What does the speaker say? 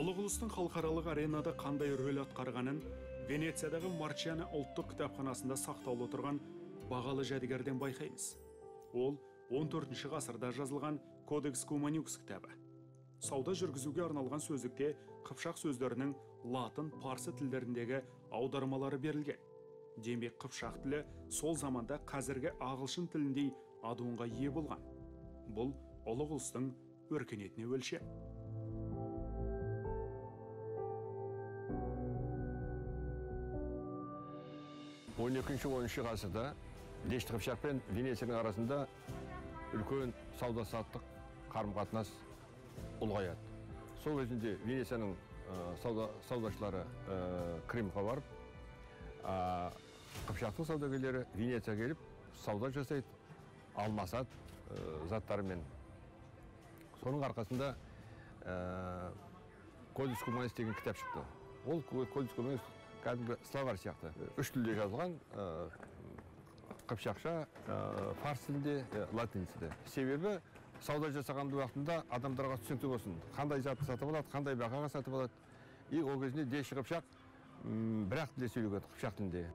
Ұлық ұлыстың халықаралық аренада қандай рөл атқарғанын Венециядағы Марчиана ұлттық кітапханасында сақтаулы тұрған бағалы жәдігерден байқаймыз. Ол 14 ғасырда жазылған Кодекс Куманикус кітабы. Сауда жүргізуге арналған сөздікте қыпшақ сөздерінің латын, парсы тілдеріндегі аудармалары берілген. Демек, қыпшақ тілі сол заманда қазіргі ағылшын тіліндей адуынға ие болған. Бұл ұлық ұлыстың өркениетіне өлшем. Он екінші, 13 ғасырда Дешті Қыпшақ пен Венецияның арасында үлкен сауда-саттық қарым-қатынас ұлғаяды. Сол кезінде Венецияның саудашылары Крымға барып, Қыпшақтың саудагерлері Венецияға келіп сауда жасайды, алмасады заттарымен. Соның арқасында Кодекс Куманикус деген кітап шықты. Ол Кодекс Куманикус кәдімгі словарь сияқты. Үш тілде жазылған, қыпшақша, фарс тілінде, латин тілінде. Себебі сауда жасаған уақытында адамдарға түсінікті болсын. Қандай затты сатып алады, қандай бағаға сатып алады. И ол кезінде Дешті Қыпшақ бір-ақ тілде сөйлеген, қыпшақ тілінде.